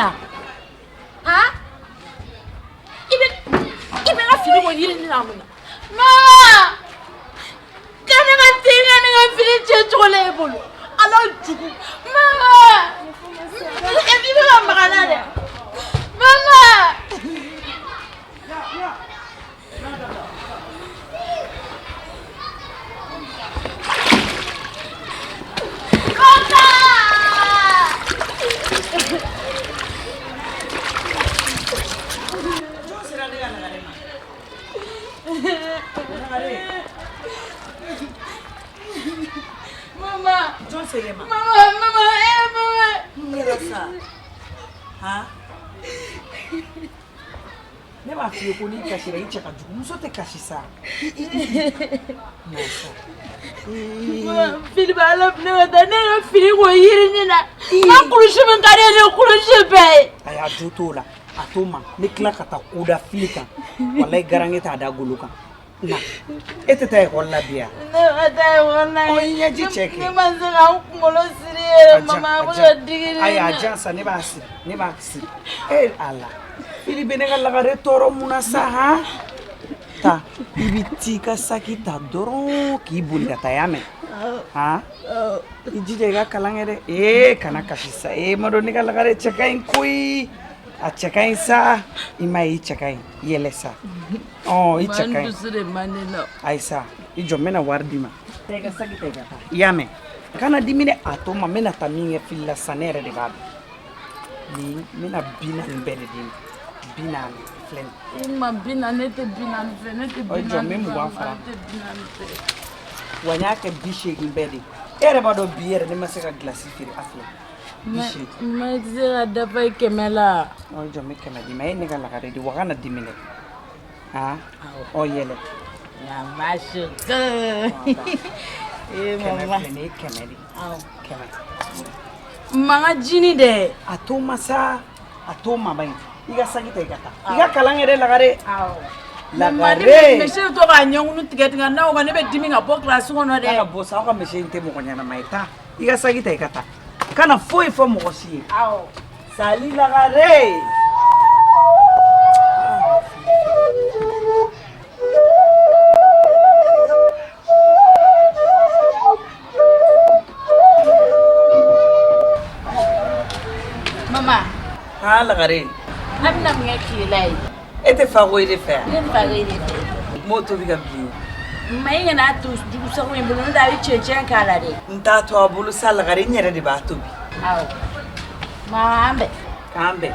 na. Han? I bɛ n ka fini ko yirinin na mun na? Mama! Ka ne ka ten ka ne ka fini cɛ cogo la e bolo. Ala jugu. Mama! E bɛ ka maga n na dɛ. Mama! Mama. Jɔn sera ma? Mama, mama, eh, mama. Mun kɛra sa? Han? Ne b'a f'i ye ko n'i kasira i cɛ ka jugu, muso tɛ kasi sa. Na sa. Fili b'a la ne ka taa ne ka fini ko yirinin na. N ka kulusi min ka di ye ne kulusi bɛɛ ye. Ayi, a jo t'o la, a t'o ma. Ne tila ka taa ko da fili kan. Walayi, garange t'a da golo kan. Na, e tɛ taa ekɔli la bi yan? Ne ma taa ekɔli la. Ɔ, i ɲɛji cɛ kɛ. Ne ma se ka n kunkolo siri yɛrɛ mama, a bɛ ka digi ne Ayi, a na. jan sa, ne b'a siri, ne b'a siri. E Ala, fili bɛ ne ka lagare tɔɔrɔ mun na sa? Han, taa, i bɛ t'i ka saki ta dɔrɔn k'i boli ka taa, y'a mɛn? Han, i jija i ka kalan kɛ dɛ. Ee, kana kasi sa. Ee, ma dɔn ne ka lagare cɛ ka ɲi koyi, a cɛ ka ɲi sa. I m'a ye, i cɛ ka ɲi, yɛlɛ sa. Ɔ, i cɛ ka N ɲi. dusu de man di na. Ayi sa, i jɔ, n bɛna wari d'i ma. Taa i ka saki ta, i ka taa, i y'a mɛn? Kana dimi dɛ. A to ma, n bɛna taa min kɛ fili la sisan, ne yɛrɛ de b'a dɔn. Nin, n bɛna 40 bɛɛ de d'i ma. 40 filɛ nin. I ma 40, ne tɛ 40 fɛ, ne tɛ Ɔ, i bi jɔ, n naani bɛ fɛ, 20 fara. ne tɛ 40 fɛ. Wa n y'a kɛ 80 bɛɛ de ye. E yɛrɛ b'a dɔn, bi yɛrɛ ne ma se ka gilasi feere. A filɛ, 80. Ma, i tɛ se ka dafa i 100 la. Ɔ, i jɔ, n bɛ 100 d'i ma. E ye ne ka lagare di wa, kana dimi dɛ. Han, ɔ, yɛlɛ. Ya ma choco. Eh 100 mama. filɛ nin ye, 100 de. Awɔ. 100. Ma, n ka jini dɛ. A to ma sa, a to ma ba ɲi. I ka saki ta, i ka taa i ka kalan kɛ dɛ, lagare. Awɔ. Lagare. Misi bɛ to k'a ɲɛkunu tigɛ tigɛ n'a o kan, ne bɛ dimi ka bɔ kilasi kɔnɔ dɛ. Ka bɔ sa, aw ka misi in tɛ mɔgɔ ɲɛnama ye. Taa i ka saki ta, i ka taa, kana foyi fɔ mɔgɔ si ye. Awɔ. Sali lagare. Mama, Ha, lagare. An bɛna mun kɛ tile la ye? E tɛ fakoyi de fɛ yan? Ne bɛ fakoyi de fɛ. N b'o tobi ka bin. Ma, i kana to jugusago in bolo, n'o tɛ a bɛ cɛncɛn k'a la dɛ. N t'a to a bolo sa, lagare, n yɛrɛ de b'a tobi. Awɔ. Ma, an bɛn. K'an bɛn.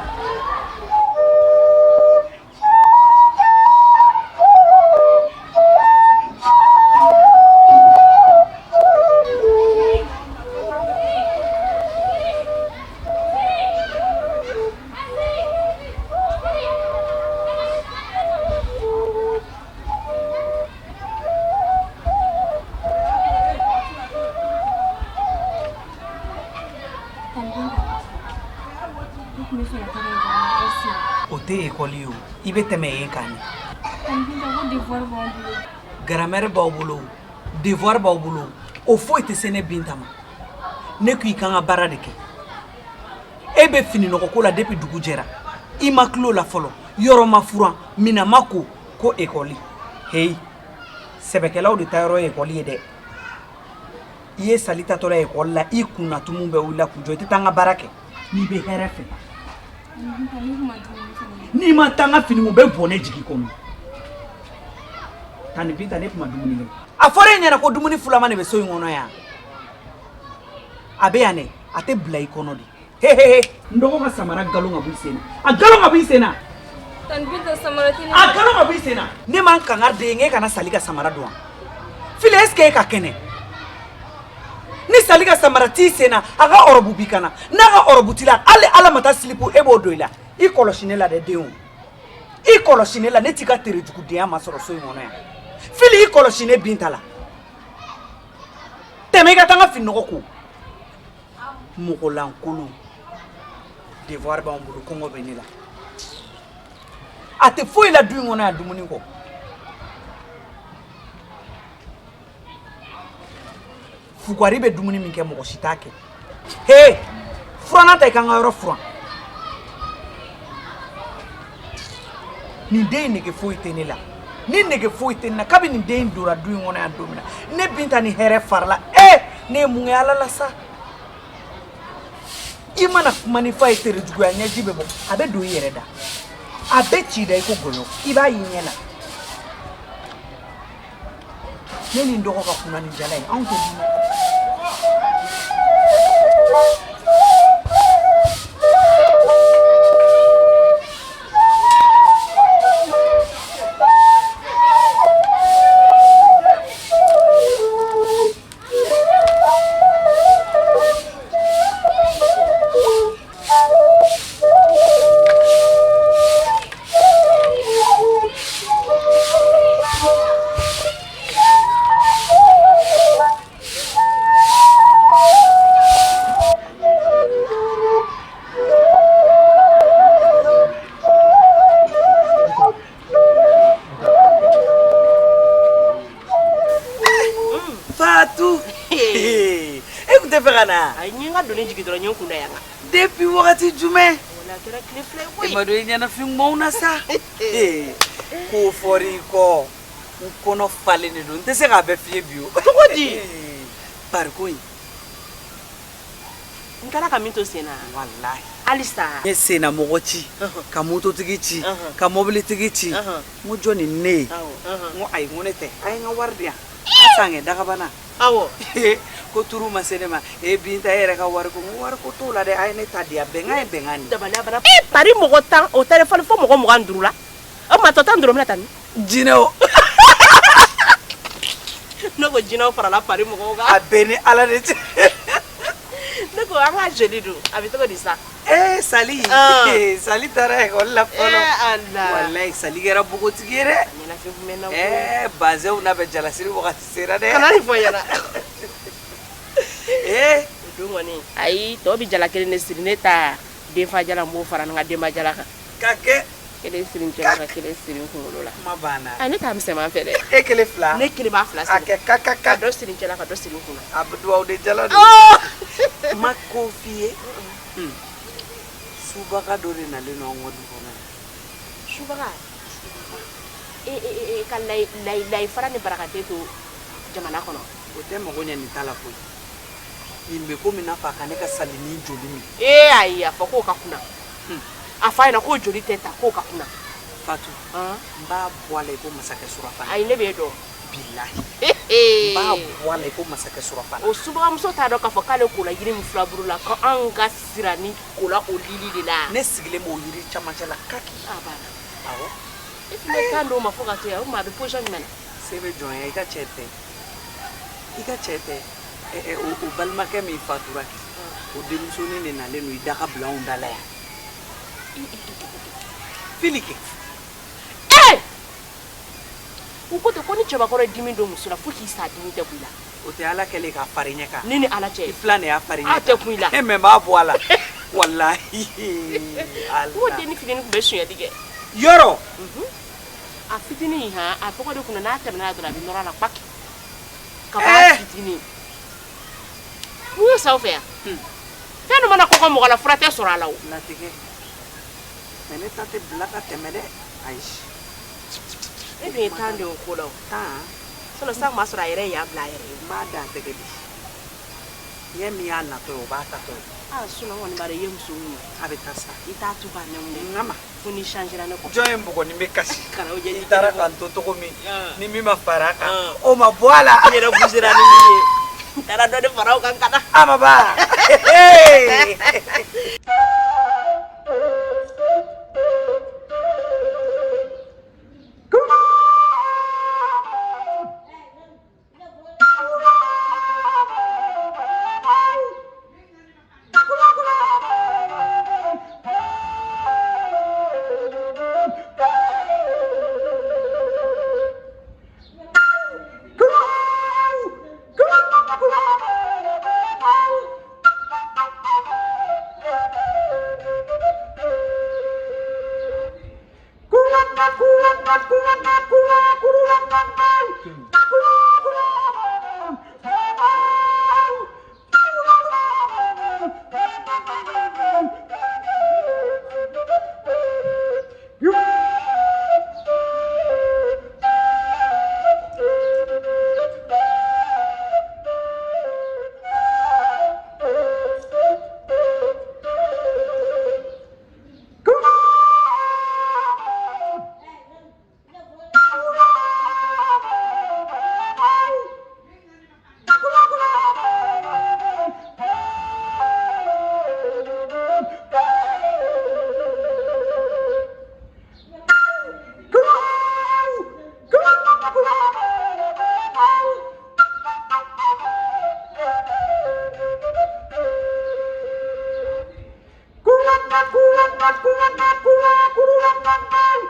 Ne tun bɛ fɛ ka taga ekɔli la ɛri. O tɛ ekɔli ye o, i bɛ tɛmɛ yen kan de. Tani Binta, ko devoir b'anw bolo. Grammaire b'aw bolo, devoir b'aw bolo, o foyi tɛ se ne Binta ma. Ne ko i kan ka baara de kɛ. E bɛ fininɔgɔ ko la depuis dugu jɛra, i ma tulo la fɔlɔ, yɔrɔ ma furan, minɛn ma ko, ko ekɔli. Heyi, sɛbɛkɛlaw de ta yɔrɔ ye ekɔli ye dɛ. I ye sali tatɔ la ekɔli la, i kunna tumu bɛɛ wulila k'u jɔ. I tɛ taa n ka baara kɛ n'i bɛ hɛrɛ fɛ. Tani Binta, ne tun ma dumuni fana kɛ. N'i ma taa n ka fini ko, bɛ bɔnɛ jigin kɔnɔ. Tani Binta, ne tun ma dumuni kɛ. A fɔra e ɲɛna ko dumuni fulama de bɛ so in kɔnɔ yan. A bɛ yan dɛ, a tɛ bila i kɔnɔ de. Hehehe, n dɔgɔ ka samara galon ka bɔ i sen na, a galon ka bɔ i sen na. Tani Binta, samara tɛ ne. A galon ka bɔ i sen na. Ne man kangari de ye n k'e kana Sali ka samara don wa? Fili, est ce que e ka kɛnɛ? Ni Sali ka samara t'i sen na, a ka ɔrɔbu b'i kana n'a ka ɔrɔbu t'i la, hali Ala ma taa silipu, e b'o don i la. I kɔlɔsi ne la dɛ, den o, i kɔlɔsi ne la. Ne t'i ka terejugudenya ma sɔrɔ so in kɔnɔ yan. Fili, i kɔlɔsi ne Binta la. Tɛmɛ, i ka taa n ka fininɔgɔ ko. Mɔgɔlankolon, devoir b'anw bolo, kɔngɔ bɛ ne la. A tɛ foyi la du in kɔnɔ yan dumuni kɔ. Fugari bɛ dumuni min kɛ, mɔgɔ si t'a kɛ. He, furanna ta, i ka n ka yɔrɔ furan. Nin den in nege foyi tɛ ne la, ni nege foyi tɛ ne na. Kabi nin den in donna du in kɔnɔ yan don min na, ne Binta ni hɛrɛ farala. Ee, ne ye mun kɛ Ala la sa? I mana kuma ni fa ye, tere juguya ɲɛji bɛ bɔ, a bɛ don i yɛrɛ da, a bɛ ci da i ko gɔyɔ, i b'a y'i ɲɛ na. Ne ni n dɔgɔ ka kunna ni jala ye, anw tɛ dun. Fatou, e tun tɛ fɛ ka na? Ayi, n ye n ka doni jigin dɔrɔn, n ye n kun da yan kan. Depuis wagati jumɛn? Wala a kɛra tile 2 ye koyi. E ma dɔn i ɲɛnafin ɲumanw na sa. Ko fɔr'i kɔ, n kɔnɔ falen de don, n tɛ se k'a bɛɛ f'i ye bi o. Cogo di? Pariko in. N taara ka min to sen na. Walahi. Halisa. N ye senna mɔgɔ ci, ka mototigi ci, ka mobilitigi ci. N ko jɔn ni ne ye? N ko ayi, n ko ne tɛ. A ye n ka wari di yan. A san kɛ dagabana. Awɔ. Ko turu ma se ne ma. E Binta, e yɛrɛ ka wari ko, n ko wari ko t'o la dɛ, a ye ne ta di yan. Bɛnkan ye bɛnkan de ye. Dabaliya bana. E pari mɔgɔ 10, o taara fɔli fo mɔgɔ 25 la. O tuma tɔ 15 bɛna taa min? Jinɛw. Ne ko jinɛw farala pari mɔgɔw kan. A bɛɛ ni Ala de cɛ. Ne ko an ka joli dun, a bɛ cogo di sa? Ee Sali, Sali taara ekɔli la fɔlɔ. Ee Ala. Walayi Sali kɛra npogotigi ye dɛ. Ɲɛnafin kun bɛ n na koyi. Ɛɛ bazɛnw n'a bɛ jalasiri wagati sera dɛ. Kana nin fɔ n ɲɛna. Ee. O don kɔni. Ayi, tɔw bɛ jala kelen de siri, ne ta denfa jala n b'o fara n ka denba jala kan. Ka kɛ. Kelen siri n cɛ la, ka kelen siri n kunkolo la. Kuma banna. Ayi, ne t'a misɛnman fɛ dɛ. E kelen fila. Ne kelen b'a fila siri. A kɛ ka ka ka. Ka dɔ siri n cɛ la, ka dɔ siri n kun na. A bɛ duwawu de jala don. N ma ko f'i ye. Subaga dɔ de nalen don anw ka du kɔnɔ yan. Subaga? E e e ka layi layi layi fara ni barakante to jamana kɔnɔ. O tɛ mago ɲɛ nin ta la koyi. Nin bɛ komi n'a fɔ a ka ne ka salinin joli min. Ee ayi, a fɔ k'o ka kunna. A f'a ɲɛna k'o joli tɛ ta, k'o ka kunna. Fatou, n b'a bɔ a la i ko masakɛ surafana. Ayi, ne b'e dɔn. Bilahi. N b'a bɔ a la i ko masakɛ surafana. O subagamuso t'a dɔn k'a fɔ k'ale kola yiri min filaburu la, ko anw ka sira ni kola o lili de la. Ne sigilen b'o yiri camancɛ la kaki. A banna. Awɔ. E tun bɛ kan d'o ma fo ka to yan, o tuma a bɛ position jumɛn na? Se bɛ jɔn ye, i ka cɛ tɛ. I ka cɛ tɛ. O balimakɛ min fatura kɛ, o denmusonin de nalen don i da ka bila anw da la yan. Fili kɛ. Ee! U ko ten ko ni cɛbakɔrɔ ye dimi don muso la fo k'i sa, dimi tɛ kun i la. O tɛ Ala kɛlen k'a fari ɲɛ kan. Ne ni Ala cɛ. I filan de y'a fari ɲɛ kan. A tɛ kun i la. E mɛ n b'a bɔ a la. Walahi. Ala. N ko denni fitinin tun bɛ sonyali kɛ. Yɔrɔ. A fitinin han, a tɔgɔ de kunna n'a tɛmɛna la dɔrɔn a bɛ nɔrɔ a la kpaki. Ka bɔ a fitinin. Mun y'o s'aw fɛ yan? Fɛn dɔ mana kɔgɔ mɔgɔ la, fura tɛ sɔrɔ a la o. Latigɛ. Mɛ ne ta tɛ bila ka tɛmɛ dɛ. Ayi. E dun ye tan de o ko la o. Tan. Sinon sisan tun b'a sɔrɔ a yɛrɛ ye yan bila a yɛrɛ ye. N b'a da a tɛgɛ di. Ɲɛ min y'a natɔ ye, o b'a tatɔ ye. Aa sinon n kɔni b'a dɔn i ye muso min ye. A bɛ taa sa. I t'a to k'a nɛmu dɛ. N ka ma. Fo ni changera ne kɔ. Jɔn ye n bugɔ ni n bɛ kasi. Kana o jɛ I taara ka n to cogo min. Ni min ma fara a kan. O ma bɔ a la. N yɛrɛ bougera ni min ye. N taara dɔ de fara o kan ka na. A ma ban.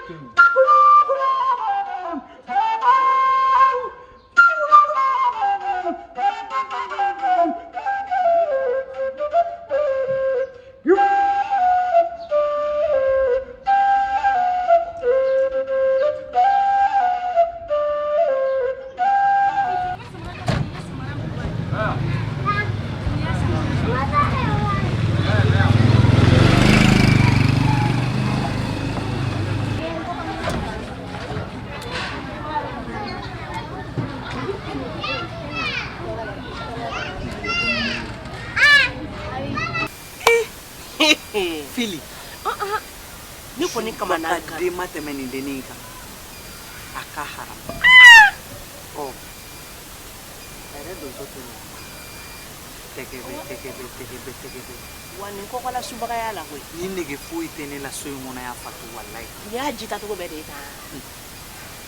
to yen. Fili. Ne kɔni kamana ka den ma tɛmɛ nin dennin kan. A ka haram. Ɔ. A yɛrɛ donso tɛ nin. Tɛgɛbɛ tɛgɛbɛ tɛgɛbɛ tɛgɛbɛ. Wa nin kɔkɔla subagaya la koyi. Ni nege foyi tɛ ne la so in kɔnɔ yan Fatu walayi. Nin y'a ji tacogo bɛɛ de ye tan.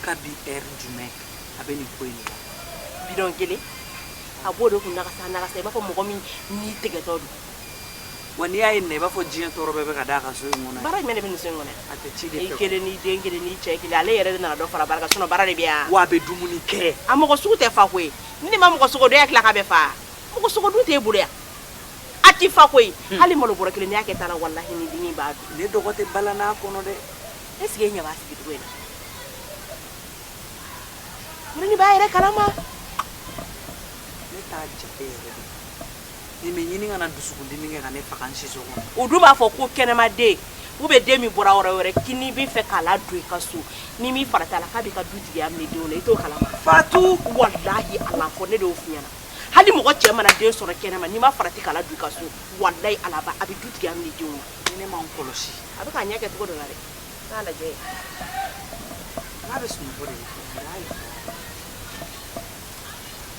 Kabi heure jumɛn a bɛ nin ko in de la. Bidɔn kelen a b'o de kun nagasa nagasa i b'a fɔ mɔgɔ min ni tigɛtɔ don. Wa n'i y'a ye nin na i b'a fɔ diɲɛ tɔɔrɔ bɛɛ bɛ ka d'a kan so in kɔnɔ yan. Baara jumɛn de bɛ nin so in kɔnɔ yan? A tɛ ci de I fɛ. kelen n'i den kelen n'i cɛ kelen ale yɛrɛ de nana dɔ fara baara kan sinon baara de bɛ yan. Wa a bɛ dumuni kɛ. A mɔgɔ sugu tɛ fa koyi. Ni ne ma mɔgɔ sogo dun e hakili la k'a bɛ fa. Mɔgɔ sogo dun t'e bolo yan. A ti fa koyi. Hali malo bɔrɔ kelen n'i y'a kɛ ta la walahi ni dimi b'a dun. Ne dɔgɔ tɛ balan'a kɔnɔ dɛ. Est ce que e ɲɛ b'a sigi cogo in na? Ni b'a yɛrɛ kalama. Ne t'a jate yɛrɛ de. Nin bɛ ɲini ka na dusukundimi kɛ ka ne faga n siso kɔnɔ. O dun b'a fɔ ko kɛnɛmaden ou bien den min bɔra yɔrɔ wɛrɛ k'i n'i bɛ fɛ k'a ladon i ka so n'i m'i farati a la k'a b'i ka dutigiya minɛ denw na i t'o kalama. Fatu. Walahi ala fɔ ne de y'o f'i ɲɛna. Hali mɔgɔ cɛ mana den sɔrɔ kɛnɛma n'i ma farati k'a ladon i ka so walahi ala ba a bɛ dutigiya minɛ denw na. Ni ne ma n kɔlɔsi. A bɛ k'a ɲɛ kɛ cogo dɔ la dɛ. N'a lajɛ. N'a bɛ sunɔgɔ de la.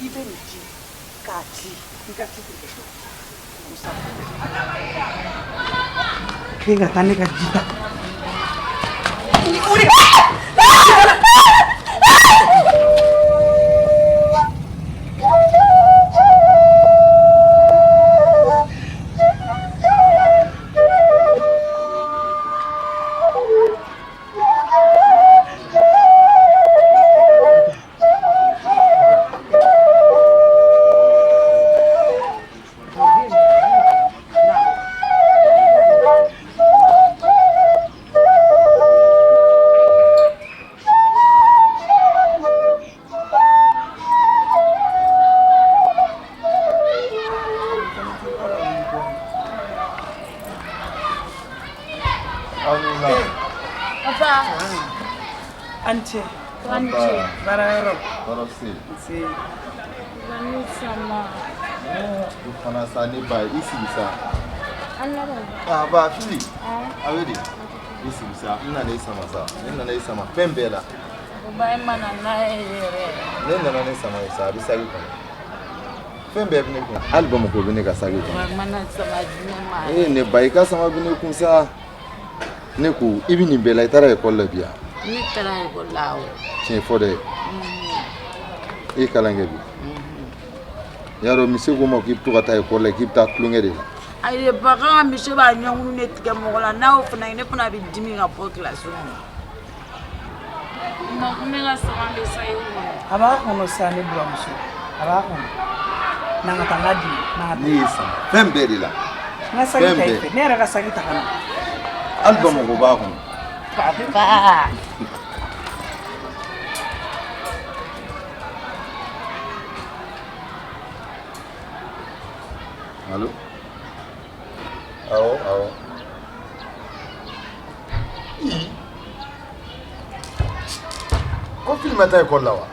I bɛ nin ci k'a ci i ka ci tigɛ. K'e ka taa ne ka ji ta. An ce. Baara yɔrɔ. Tɔɔrɔ se. Nse. O fana sa ne ba i sigi sa. Ah ba Fili. A bɛ di? I sigi sa. N nana i sama sa. Ne nana i sama fɛn bɛɛ la. Ba e ma na n'a ye yɛrɛ. Ne nana ne sama ye sa a bɛ saki kɔnɔ. Fɛn bɛɛ bɛ ne kun. Hali Bamakɔ bɛ ne ka saki kɔnɔ. Ba mana sama di ne ma. Ee ne ba i ka sama bɛ ne kun sa. Ne ko i bɛ nin bɛɛ la i taara ekɔli la bi yan. Ne taara ekɔli la awɔ. Tiɲɛ fɔ dɛ. I ye kalan kɛ bi. Y'a dɔn misi ko ma k'i bɛ to ka taa ekɔli la k'i bɛ taa tulonkɛ de la. Ayi bagan ka misi b'a ɲɛnkunu ne tigɛ mɔgɔ la n'a y'o fana ye ne fana bɛ dimi ka bɔ kilasi kɔnɔ. Ma ne ka sama bɛ sa i kɔnɔ. A b'a kɔnɔ sa ne buramuso. A b'a kɔnɔ. Na ka taa n ka di. Na ka taa. Ne y'i sama fɛn bɛɛ de la. N ka saki ta i fɛ. Ne yɛrɛ ka saki ta ka na. Hali Bamakɔ b'a kɔnɔ. Papa. Allo? Awɔ awɔ. Ii. Ko Fili ma taa ekɔli la wa?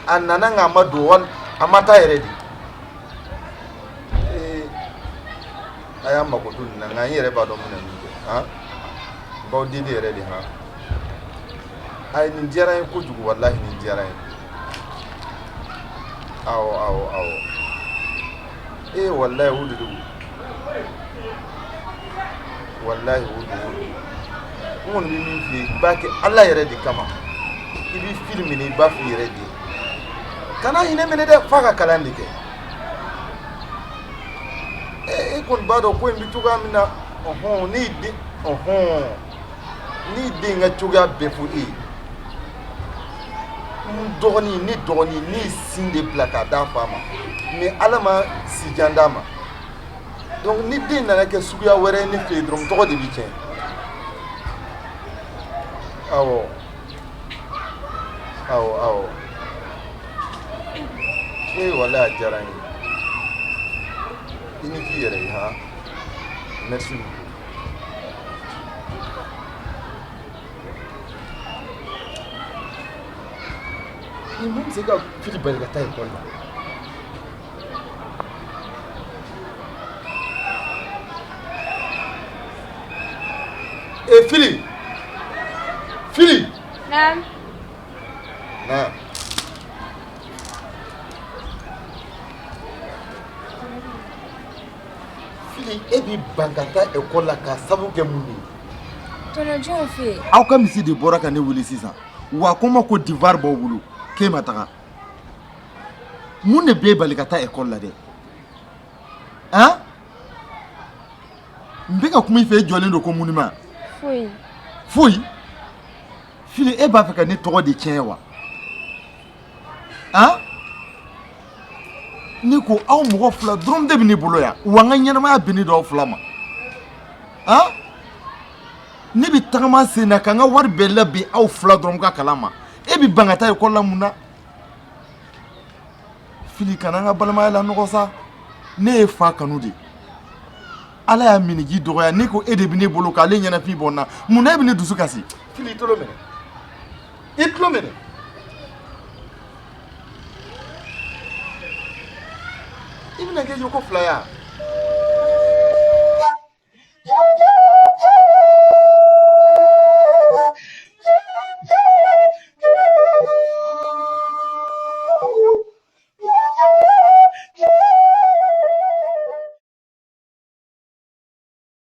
A nana nka a ma don wali a ma taa yɛrɛ de. Ee a y'a mako to nin na nka n yɛrɛ b'a dɔn n bɛna min kɛ han. N b'aw deli yɛrɛ de han. Ayi nin diyara n ye kojugu walahi nin diyara n ye. Awɔ awɔ awɔ. Ee walahi o de don. Walahi o don o don. N kɔni bɛ min f'i ye i b'a kɛ Ala yɛrɛ de kama. I bɛ Fili minɛ i b'a f'i yɛrɛ de ye. Kana hinɛ minɛ dɛ f'a ka kalan de kɛ. E kɔni b'a dɔn ko in bɛ cogoya min na ɔhɔn ne y'i den. Ɔhɔn, ne den ka cogoya bɛɛ fɔ e ye. N dɔgɔnin, ne dɔgɔnin, ne ye sin de bila k'a d'a fa ma, mais Ala ma sijan d'a ma. Donc ni den nana kɛ suguya wɛrɛ ye ne fɛ yen dɔrɔn, n tɔgɔ de bɛ tiɲɛ. Awɔ, awɔ, awɔ. Ee, walayi a diyara n ye. I ni k'i yɛrɛ ye han. Merci beaucoup. Ni mun bɛ se ka Fili bali ka taa ekɔli la? E Fili! Fili! Naam. Na. Fili, e b'i ban ka taa ekɔli la k'a sababu kɛ mun de ye? Tɔnɔ jɔn fɛ yen. Aw ka misi de bɔra ka ne wele sisan. Wa ko n ma ko devoir b'aw bolo k'e ma taga. Mun de b'e bali ka taa ekɔli la dɛ? Han? N bɛ ka kuma i fɛ, e jɔlen don ko monument. Foyi. Foyi? Fili, e b'a fɛ ka ne tɔgɔ de tiɲɛ wa? Han? Ne ko aw mɔgɔ fila dɔrɔn de bɛ ne bolo yan, wa n ka ɲɛnamaya bɛnnen don aw fila ma. Han? Ne bɛ tagama sen na ka n ka wari bɛɛ labɛn aw fila dɔrɔn ka kalan ma. E bɛ ban ka taa ekɔli la mun na? Fili, kana n ka balimaya lanɔgɔ sa. Ne ye fa kanu de. Ala y'a miniji dɔgɔya, ne ko e de bɛ ne bolo k'ale ɲɛnafin bɔ n na. Mun na e bɛ ne dusu kasi? Fili, i tulo minɛ, i tulo minɛ. I bɛna kɛ yoko fila ye wa?